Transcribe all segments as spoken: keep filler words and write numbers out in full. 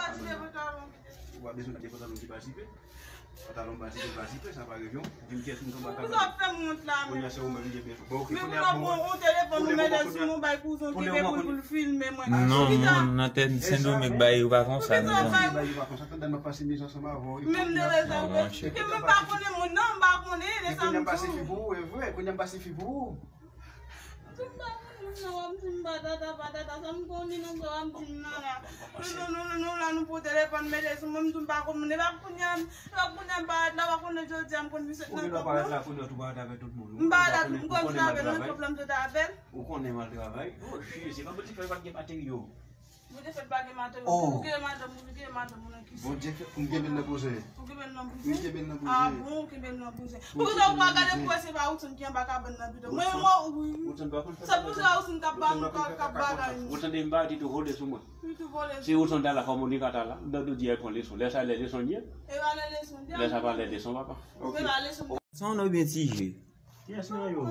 Ou pa bezwen kite pantalon ki pa sipe. Pantalon pa sipe, pa sipe, sa pa revyon. Di m kiyès moun k anba kabann. Pou sa fè m wont la, men. Kounye a se ou menm ki gen bezwen. Bon, ok, men kounye a pou ou telefòn ou mete sou mwen, bay kouzen ki gen pou l filme mwen. Non, moun nan tèt Sendomeng bagay yo pa konsa, mezanmi. Bagay yo pa konsa, tande m ap pase mizè ansanm avè w. Menm de lè sa, ou gen menm pa konnen moun nan, m pa konnen, de sa m di w. Kounye a m pase fi pou ou, e vre, kounye a m pase fi pou ou. Tou m pa konn moun nan, w ap di m patata, patata, sa m konnen nan sa w ap di m nan la. Nou, nou, nou, nou, nou la, nou pran telefòn, mete sou mwen, m tou m pa konn moun, epa kounye a, epa kounye a m parèt la, w a konnen jodi a m konn misye nan kòb la. Ou genlè parèt la, kounye a tou parèt avèk tout moun. M parèt la, m konn vin avè l nan kòb la, m sot avè l. Ou konnen m al travay. Oh, Jezi, pa pou ti fè pa t gen materyo. Bondye fè pa gen madanm, ou gen madanm, ou gen madanm, ou nan kisa? Bondye fè pou m kenbe l nan bouzen. Ou kenbe l nan bouzen? M kenbe l nan bouzen. Ah bon, ou kenbe l nan bouzen. Poukisa ou pa gade pou wè se pa Woodson ki anba kabann nan pito? Mwen, mwen, wi. Sa pou se Woodson k ap ba nou, k ap, k ap bagay nou. Ou tande m pa di tou vole sou mwen. Li tou vole sou mwen. Se Woodson ta la, fò Monica ta la. M tande w di al pran leson. Lè sa lè leson l ye. E pa lè leson l ye. Lè sa pa lè leson, papa. E pa leson. Sa w nan byen ti je. Kiyès nan yo?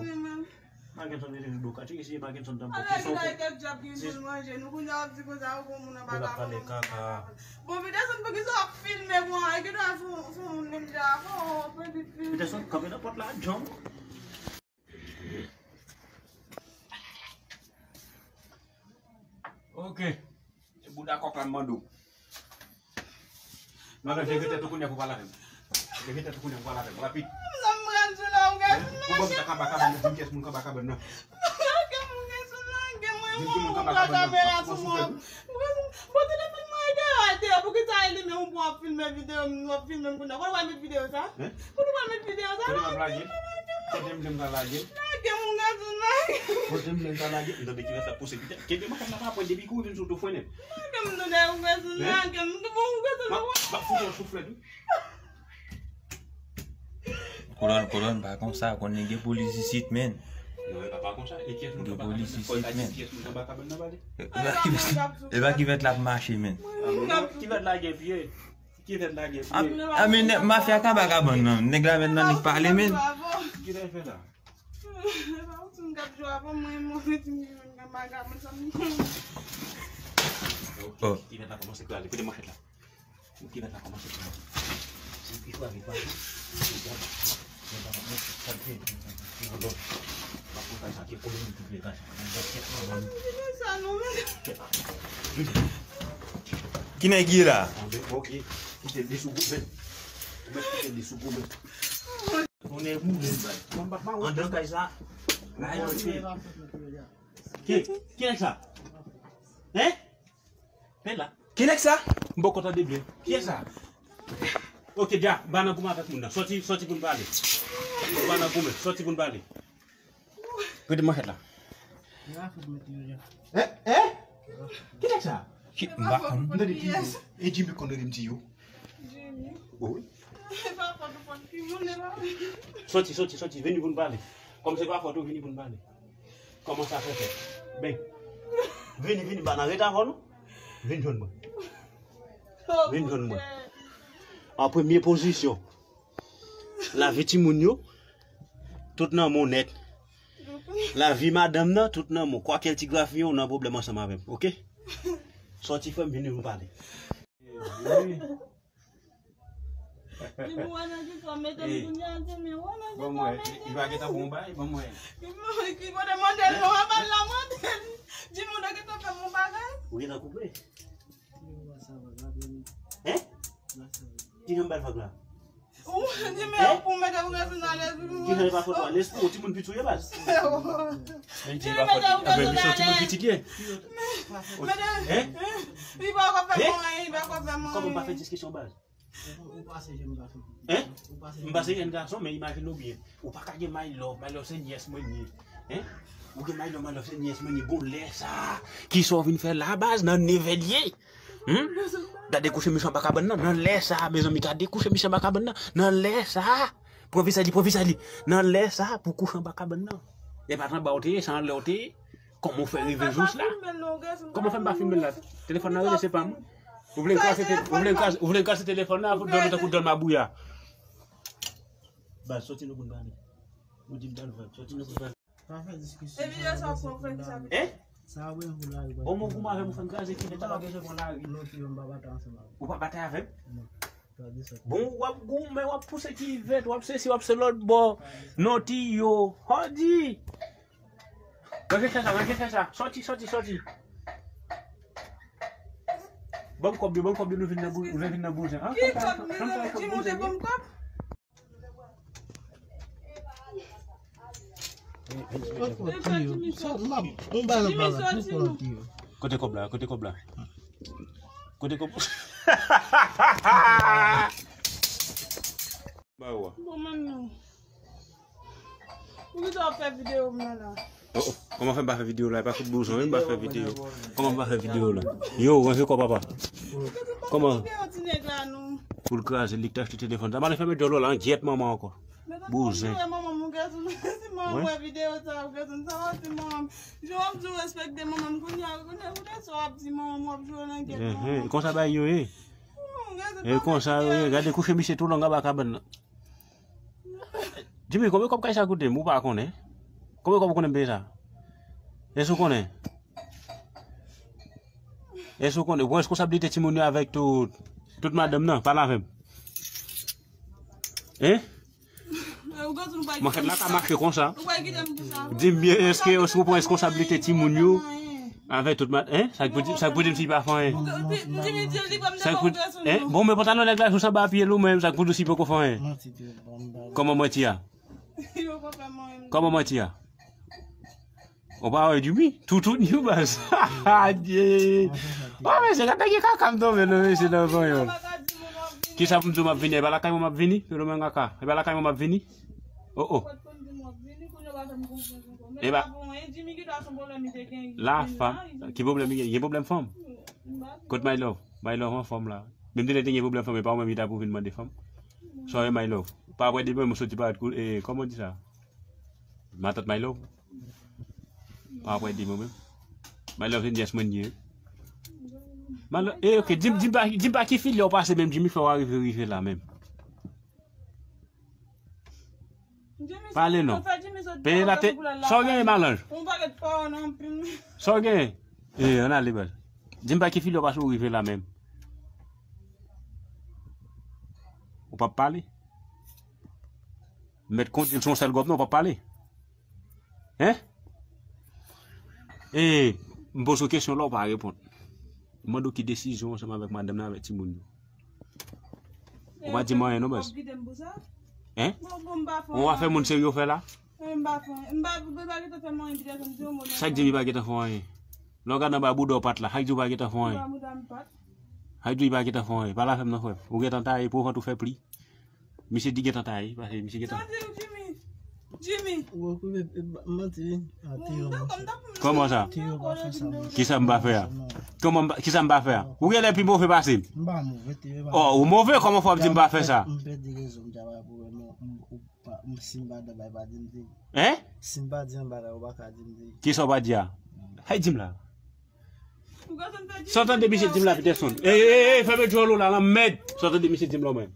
Mackenson te leve boka. Cheke si se Mackenson t ap fè kesyon. Ala ki kèk djab ki vin manje nou. Kounye a w ap di konsa, ou gon moun anba kabann. Bon, Peterson, poukisa w ap filme mwen? E ki dwa sou, sou moun menm jan avè w, pran vit filme. Peterson, kanpe nan pòt la, John. Ok. Se bouda kòk la m mande w. Madan, leve tèt ou kounye a pou pale avè m. Leve tèt ou kounye a pou pale avè m. Rapid. Sa m pral di w la, ou gen. Pou ban m sa k anba kabann nan, di m kiyès moun k anba kabann nan. Lage m, ou gen sou lage mwen, ou pran kamera sou mwen. Bon, telefòn mwen e deyò, e deyò. Poukisa e li menm ou pran w ap filme videyo m, w ap filme m kounye a? Kote w al met videyo sa? Kote w al met videyo sa? Kote m ap lage? Kote m vle m ka lage? Lage m, ou gen sou lage. Kote m vle m ka lage? M tande ki lè sa pouse pita. Kenbe manchèt la pa pwen depi kou vin sou tou fwennen. Lage m, tande, ou gen sou lage m. Bon, ou gen sou lage m. M ap fout yon souflèt, wi. Kolòn, kolòn, pa konsa, konnen gen polis isit, men. Non, e pa, pa konsa. E kiyès moun k anba kabann nan? Fò l ta di kiyès moun k anba kabann nan, pale. E pa ki vèt, e pa ki vèt l ap mache, men. Ki vèt lage pye? Ki vèt lage pye? A, men nèg mafya k anba kabann nan. Nèg la men nan nèg pale, men. Ki vèt fè la? E pa ou ti m k ap jwe avè mwen, mwen, ti m k anba kabann sa m. Oh. Ki vèt la kòmanse prale. Kote manchèt la? Ki vèt la kòmanse pran. Se pi fwa, pi fwa. Ki nèg ki ye la? Ok. Kite li sou goumen. Ou mèt kite li sou goumen. Konnen goumen bay. Andan kay sa. Ki, ki nèg sa? Hein? Pen la. Ki nèg sa? M poko tande byen. Kiyès sa? Ok, Dja, m pa nan goumen avèk moun nan. Sòti, sòti pou n pale. M pa nan goumen, sòti pou n pale. Rete manchèt la. Hein? Hein? Ki nèg sa? Ki, m pa konn. M tande Tiyo. E Jimmy konn rele m Tiyo. Jimmy. Wi. E pa fòt ou konn ki moun e la. Sòti, sòti, sòti, vini pou n pale. Kòm se pa fòt ou, vini pou n pale. Kòman sa fè fèt? Ben. Vini, vini, m pa nan reta avè w non. Vin jwenn mwen. Vin jwenn mwen. An premye pozisyon, lavi timoun yo, tout nan men w nèt. Lavi madanm nan, tout nan men w. Kwakèl ti grafiyen w nan pwoblèm ansanm avè m, oke? Sòti frè m, vini nou pale. Li pou wè nan ki sa w mete m kounye a, di m, wè nan ki sa w mete m. Li pa gentan bon bay, ban m wè. Ki kote mande l non, an ba l la mande l. Di m ou te gentan fè m yon bagay. Ou gentan koupe? Hein? Ki jan m ba l vag la? Ou di men ou pou mete ou gen sou nan lespri. Ki jan e pa fòt ou a lespri, ou timoun piti ou ye baz. Men di e pa fòt li. Apre misye timoun pitit li ye. Hein? Li pa ka fè mwen, li pa ka fè mwen. Kòman m pa fè diskisyon baz? Ou pase jèn gason. Hein? M pase jèn gason, men imajine w byen. Ou pa ka gen my love, my love se nyès mwen li ye. Hein? Ou gen my love, my love se nyès mwen li ye. Bon, lè sa, kisa w vin fè la baz nan nevè li ye? Hmm? Gade kouche misye anba kabann nan. Nan lè sa, mezanmi, gade kouche misye anba kabann nan. Nan lè sa, pran visaj li, pran visaj li. Nan lè sa, pou kouche anba kabann nan. E pa t anba w te ye, se anlè w te ye. Kòman w fè rive jous la? Kòman w fè m pa filme l la? Telefòn nan rele, se pa m. Ou vle m kraze te-, ou vle m kraze, ou vle m kraze telefòn nan, pou dòmi tankou dòmi a bouya. Baz, sòti nou pou n pale. Ou di m pale, sòti nou pou n pale. Pa fè diskisyon. E videyo sa w pran frè ki sa. Hein? Sa wè pou lari. Bon, mwen goumen avè m, fè m kraze kivèt, sa pa bezwen pran lari. Non, ti yo, m pa batay ansanm avè w. Ou pa batay avè m? Non. Tradisyon. Bon, w ap goumen, w ap pouse kivèt, w ap sesi, w ap se lòt bò. Non, ti yo. Hodi! Ranje chè sa, ranje chè sa. Sòti, sòti, sòti. Ban m kòb yo, ban m kòb yo, nou vin nan bou-, nou vin nan bouzen. Ki kòb, mezanmi, Jimmy, ou te ban m kòb? Yon bagay la tou kòb yo. Kote kòb la? Kote kòb la? Kote kòb? Ba yo a. Bon, manmi. Poukisa w ap fè videyo m nan la? Oh, oh. Kòman fè m pa fè videyo la? E pa fout bouzon, wi, m pa fè videyo. Kòman m pa fè videyo la? Yo, ranje kò, papa. Kòman? Pou l kraze, li k te achte telefòn sa. M ale fèmen djòl ou la, an gyèt manman ankò. Bouzen. Manman m, ou gèt ou, si manman m wè videyo sa, ou gèt ou, sa va di manman m. Jan w ap di w respekte manman m, kounye a, kounye a, kounye a, sa w ap di manman m, w ap jwe nan gyèt manman m. Konsa bagay yo ye. E konsa yo ye, gade kouche misye tou long anba kabann nan. Jimmy, konbyen kòb kay sa koute m? Ou pa konnen? Konbyen kòb ou konnen m peye sa? Èske ou konnen? Èske ou konnen? Ou pran responsablite timoun yo avèk tout, tout madanm nan? Pale avè m. Hein? Manchèt la ka mache konsa. Di m byen, èske, èske ou pran responsablite timoun yo? Avèk tout ma-, hein? Sa k pou di, sa k pou di m si pa fè anyen? Sa k pou di, hein? Bon, men pantalon nèg la sou sanba pye l ou menm, sa k pou di si poko fè anyen? Kòman manti a? Kòman manti a? Ou pa wè Jimmy? Toutouni baz. Adye. Wa, mesye, gade ki kaka m tonbe non, mesye, nan panyòl. Kisa pou m di w m ap vini? E pa lakay mwen m ap vini? Fenomen kaka. E pa lakay mwen m ap vini? Oh, oh. E pa. La fanm. Ki pwoblèm li gen? Gen pwoblèm fanm? Kot my love? My love anfòm la. Menm si li te gen pwoblèm fanm, e pa ou menm ki ta pou vin mande fanm. Sorry, my love. Pa apre demen, mwen soti pa, e, kòman w di sa? Matant my love. Pa apre demen, menm. My love, se yes mwen ye. My love, e, ok, di m, di m pa, di m pa ki filye w pase menm, Jimmy fè w arive rive la menm. Pale non. Peye la te. Sa w genyen, malanj? Sa w genyen? E, ann ale, baz. Di m pa ki filye w pase w rive la menm. Ou p ap pale? Mèt kondye l se yon sèl gòp non, w p ap pale. Hein? E, m poze w kesyon la, w pa reponn. M mande w ki desizyon ansanm avèk madanm nan, avèk timoun yo. Ou pa di m anyen non, baz. Hein? Yon afè moun serye w fè la? Sa k di m li pa gentan fè w anyen? Lè w gade anba bouda w pat la, sa k di w pa gentan fè w anyen? Sa k di w li pa gentan fè w anyen? Pale avè m non, frè m. Ou gentan taye, pou vant ou fè pli. Misye di gentan taye, paske misye gentan. Sa di w, Jimmy? Jimmy. Ou kouvè manti, wi. Kòman sa? Kisa m pa fè a? Kòman m pa, kisa m pa fè a? Ou genlè pi move pase m. M pa move, te. Oh, ou move, kòman fò w ap di m pa fè sa? M pèdi rezon, m ta pa pou wè non, m, ou pa, m, si m pa dabay, pa di m di. Hein? Si m pa di anba la, ou pa ka di m di. Kisa w pa di a? Hay di m la. Sa w tande misye di m la, Peterson? Ey, ey, ey, fèmen djòl ou la, lanmèd. Sa w tande misye di m la, mwen?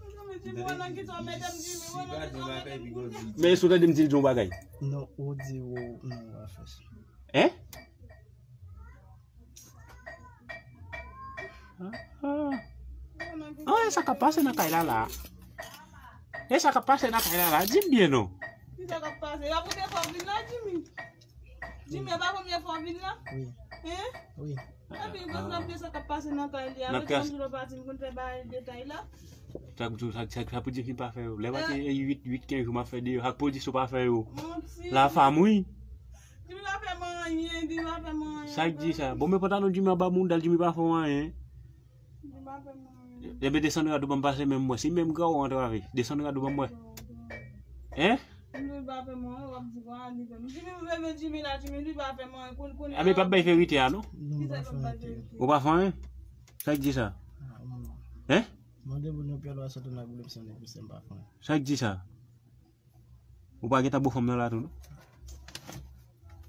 Men sa w tande m di l di yon bagay? Non, ou di ou, non, ou pa fè sa. Hein? Ah, ah. Ah, e sa k ap pase nan kay la, la? E sa k ap pase nan kay la, la? Di m byen, non. Ki sa k ap pase? Y ap pote kòb vin la, Jimmy. Jimmy, e pa premye fwa w vin la? Wi. Hein? Wi. Epi, gwo zanmi sa k ap pase nan kay li a. Nan klas. Lòt jou lè w pati, m konn fè bagay detay la. Sa k pou, sa, sa, sa pou di m pa fè yo. Lè m pati, e, uit, uit, kenz jou m ap fè deyò. Sa k pou di si w pa fè yo? Manti. La fam, wi. Jimmy pa fè m anyen, Jimmy pa fè m anyen. Sa k di sa? Bon, men pantalon Jimmy anba mouda l, Jimmy pa fè w anyen. Jimmy pa fè m anyen. Ebyen, desann rad ou ban m pase men m wè. Si menm gran ou antrave, desann rad ou ban m wè. Hein? Jimmy pa fè m anyen, w ap di, wa, li fè m. Jimmy, m leve Jimmy la, Jimmy, li pa fè m anyen. Koun, koun. Ebyen, pa bay verite a, non? Ki sa l ap bay verite? Ou pa fè anyen? Sa k di sa? Ah, non. Hein? Mande moun yo pyè lwa sòt nan boule m san depi se m pa fè anyen. Sa k di sa? Ou pa gentan bo fanm nan la tou, non?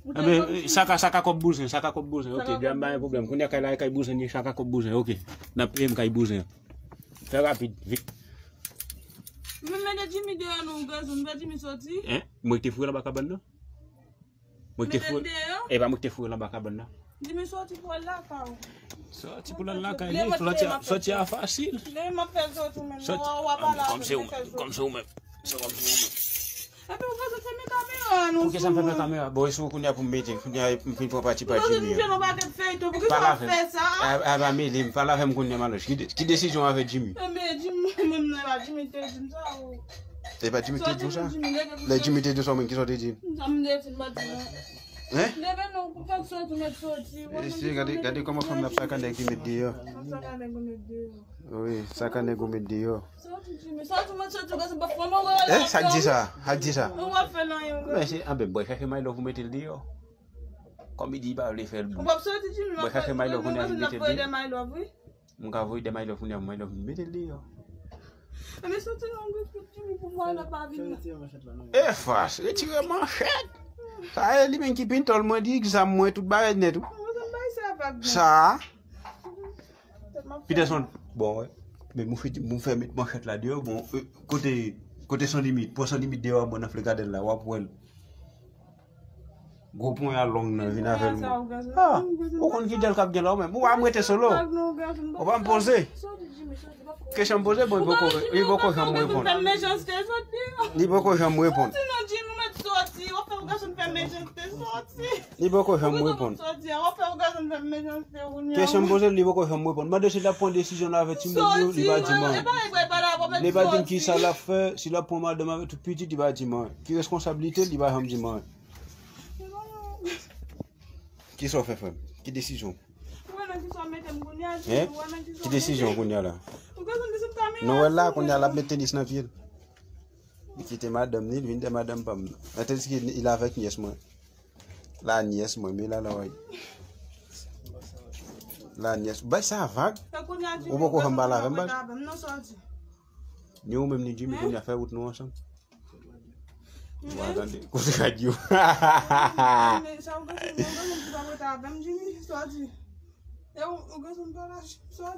Ebyen, sa ka, sa ka kòb bouzen, sa ka kòb bouzen. Ok, djam pa gen pwoblèm. Kounye a kay la, kay bouzen, sa ka kòb bouzen. Ok, n ap peye m kay bouzen. Fè rapid, vit. Men mete Jimmy deyò non, gazon, fè Jimmy sòti. Hein? Mwen ki te foure l anba kabann nan? Mwen ki te foure. E pa mwen ki te foure l anba kabann nan? Jimmy, soti pou al lakay ou. Soti pou al lakay li, soti a, soti a fasil. Lè m ap fè soti menm, w a pale avè m, fè soti. Kòm se ou menm, kòm se ou menm. Se kòm se ou menm. Epi ou bezwen fèmen kamera nou. Poukisa m fèmen kamera? Bon, e sou kounye a pou m mete, kounye a m fin pran pati pa Jimmy an. Pale avè m. A, a, pa mele m, pale avè m kounye a, Maloch. Ki de-, ki desizyon w avè Jimmy? Ebyen, Jimmy, menm nan la, Jimmy te di m sa, o. E pa Jimmy ki te di w sa? Lè Jimmy te di w sa, ou menm, kisa w te di l? Sa m te di l, m pa di non. Hein? Leve non, pou fèk soti, mèt soti. E si, gade, gade kòman fanm nan ap sakane nèg li met deyò. Ap sakane nèg ou met deyò. Wi, sakane nèg ou met deyò. Soti, Jimmy, soti, mèt soti, gade, se pa fanm nan, eh, sa k di sa? Sa k di sa? Ou pa fè l anyen, men se, anben, bwè chache My Love ou mete l deyò. Kòm li di li pa vle fè l. Ou p ap soti, Jimmy, bwè chache My Love kounye a, li mete l deyò. M ka voye de My Love kounye a, My Love mete l deyò. Ebyen, soti nan gwo kout Jimmy pou mwen la pa vin la. E fas, retire manchèt. Sa e li menm ki pintòl mwen, di egzam mwen, tout bagay nèt, wi. Sa. Peterson, bon, wè. Men mwen fè, mwen fè met manchèt la deyò, bon, euh, kote, kote San Limit, pran San Limit deyò, bon, nan Flè Gadèn la, w ap wè l. Gwo ponya long nan vin avè l. Ah, ou konn ki dèl k ap gen la ou menm. Ou pa m rete solo. Ou pa m poze. Kesyon m poze, bon, li poko, li poko janm reponn. Li poko janm reponn. Li poko janm reponn. Kesyon m poze, li poko janm reponn. Mande si l ap pran desizyon l avè timoun yo, li pa di m anyen. Li pa di m kisa l ap fè, si l ap pran madanm avè tout pitit, li pa di m anyen. Ki reskonsablite l, li pa janm di m anyen. Kisa w fè, frè m? Ki desizyon? Hein? Ki desizyon kounye a la? Nou wè l la, kounye a l ap met tenis nan pye l. Li kite madanm ni, li vin dèyè madanm pa m. Tandis ke li avèk nyès mwen. La nyès mwen, men la, la, wè. La nyès. Bay sa vag. Ou poko janm pale avè m, baz. Ni ou menm, ni Jimmy, kounye a fè wout nou ansanm. Wa tande, kote radyo.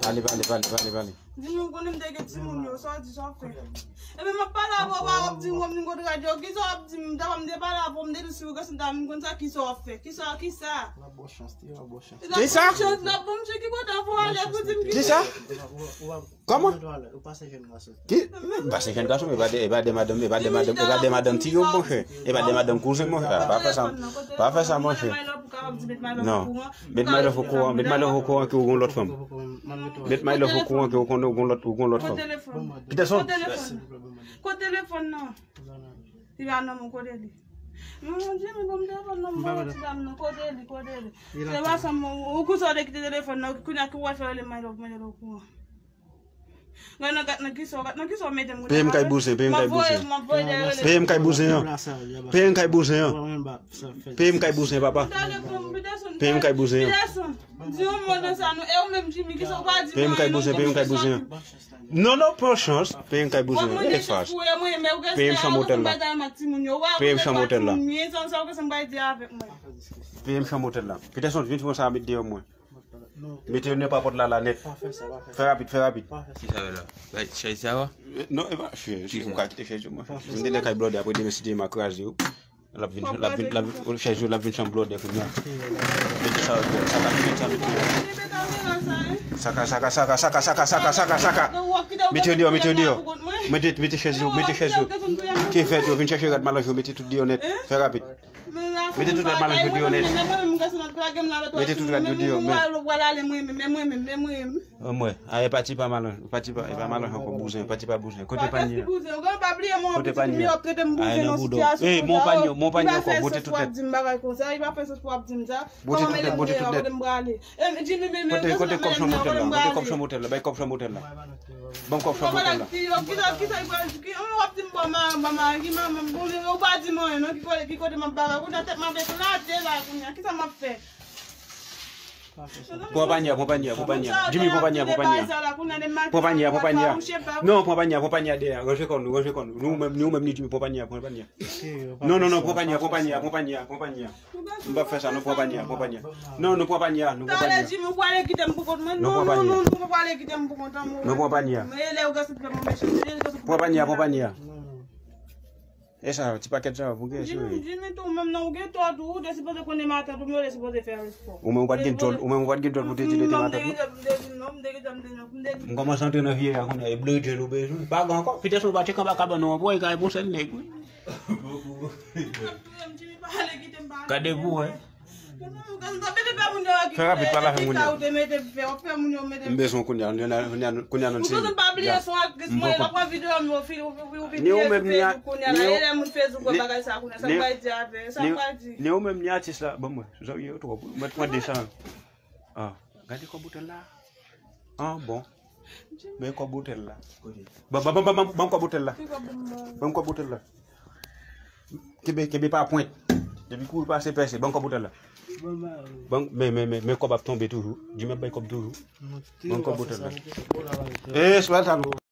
Ale, pale, pale, pale, pale. Jimmy, ou konnen m te gen timoun yo, sa w di, sa w fè. Epi m ap pale avè w, w ap di m, w ap di m kote radyo, kisa w ap di m, m ta pa m te pale avè w, m te di si w gen santa, m konn sa, kisa w ap fè, kisa, kisa. Kisa? Kisa? Kòman? Ki? M pa se jèn gason, e pa de, e pa de madanm, e pa de madanm, e pa de madanm tiyo, monchè. E pa de madanm kouzen, monchè. Ah, pa fè sa, pa fè sa, monchè. Non. Met My Love okouran, met My Love okouran ke ou gon lòt fanm. Met My Love okouran ke ou konn ou gon lòt, ou gon lòt fanm. Peterson. Kot telefòn nan? Li pa nan men, kote li? Mon Dieu, men ban m telefòn nan, m ba ti dam nan, kote li, kote li? Se pa sa, ou konsa w te kite telefòn nan, kounye a ki w al fè rele My Love, mete l okouran. Gad nan, gad nan kisa, gad nan kisa w mete m. Peye m kay bouzen, peye m kay bouzen. Peye m kay bouzen an. Peye m kay bouzen an. Peye m kay bouzen, papa. Peye m kay bouzen an. Di yon mo nan sa, non. E ou menm, Jimmy, kisa w pa di m anyen, non? Peye m kay bouzen, peye m kay bouzen an. Non, non, pran chans. Peye m kay bouzen an. E fas. Peye m chanm otèl la. Peye m chanm otèl la. Peye m chanm otèl la. Peterson, vin fè sa, met deyò mwen. Mete yo nan papòt la, la nèt. Fè rapid, fè rapid. Ki sa yo la? Bay chèz sa yo? Non, e pa chèz. Ou ka kite chèz yo, mwen. M te nan kay blòdè, apre demen, si Dye ma kraze yo. L ap vin, l ap vin, l ap vin, chèz yo, l ap vin chanm blòdè kounye a. Mete sa yo deyò. Saka, saka, saka, saka, saka, saka, saka, saka, saka. Mete yo deyò, mete yo deyò. Mete, mete chèz yo, mete chèz yo. Ki fèt yo, vin chèche rad malanj yo, mete tout deyò nèt. Fè rapid. Mete tout rad malanj yo deyò nèt. Mete tout rad yo deyò, men. Mwen, a, e pati pa malanj, pati pa, e pa malanj ankò, bouzen, pati pa bouzen. Kote panye a? Kote panye a? Ay, nan bouda w. Ey, mon panye, mon panye ankò, bote tout nèt. Bote tout nèt, bote tout nèt. Kote, kote kòb chanm otèl la? Kote kòb chanm otèl la? Bay kòb chanm otèl la. Ban m kòb chanm otèl la. Kisa, kisa, kisa, ki, w ap di m bon, ma, ma, ma, ki manman m, bon, ou pa di m anyen, non, ki kote, ki kote m ap bagay, kounye a tèt m ap eklate la, kounye a, kisa m ap fè? Pran panye a, pran panye a, pran panye a. Jimmy, pran panye a, pran panye a. Pran panye a, pran panye a. Non, pran panye a, pran panye a dèyè. Ranje kò nou, ranje kò nou. Nou menm, nou menm, ni Jimmy, pran panye a, pran panye a. Non, non, non, pran panye a, pran panye a, pran panye a, pran panye a. M p ap fè sa, non, pran panye a, pran panye a. Non, nou pran panye a, nou pran panye a. Talè, Jimmy, ou prale kite m pou kont mwen. Non, non, non, non, ou prale kite m pou kont an, mwen. Nou pran panye a. Men lè ou gen sou fè mwen mechan, lè ou gen sou fè mwen mechan. Pran panye a, pran panye a. E sa, ti pakèt sa, pou gen sou. Jimmy, Jimmy, tou, menm nan, ou gen tò, tou, ou te sipoze konnen matant, ou te sipoze fè respò. Ou menm ou pa t gen djòl, ou menm ou pa t gen djòl pou te di l te matant, non? M kòmanse antre nan vye a kounye a, e blodjèl ou bezwen. Pa gen ankò, pitès mwen pa tcheke anba kabann ou ankò, e ka e bon sèl nèg, wi. Gade pou wè. Fè rapid, pale avè moun yo. M bezwen kounye a, kounye a nou se. Ni ou menm, ni a. Ni ou menm, ni atis la. Bon, mwen, zanmi yo twòp. Mwen pran de san. Ah, gade kòb otèl la. Ah, bon. Men kòb otèl la. Ban, ban, ban, ban, ban kòb otèl la. Ban kòb otèl la. Kenbe, kenbe pa pwent. Depi kouri pase pèse, ban kòb otèl la. Ban, men, men, men, men kòb ap tonbe toujou. Di men bay kòb toujou. Ban kòb otèl la. E, sou al talon.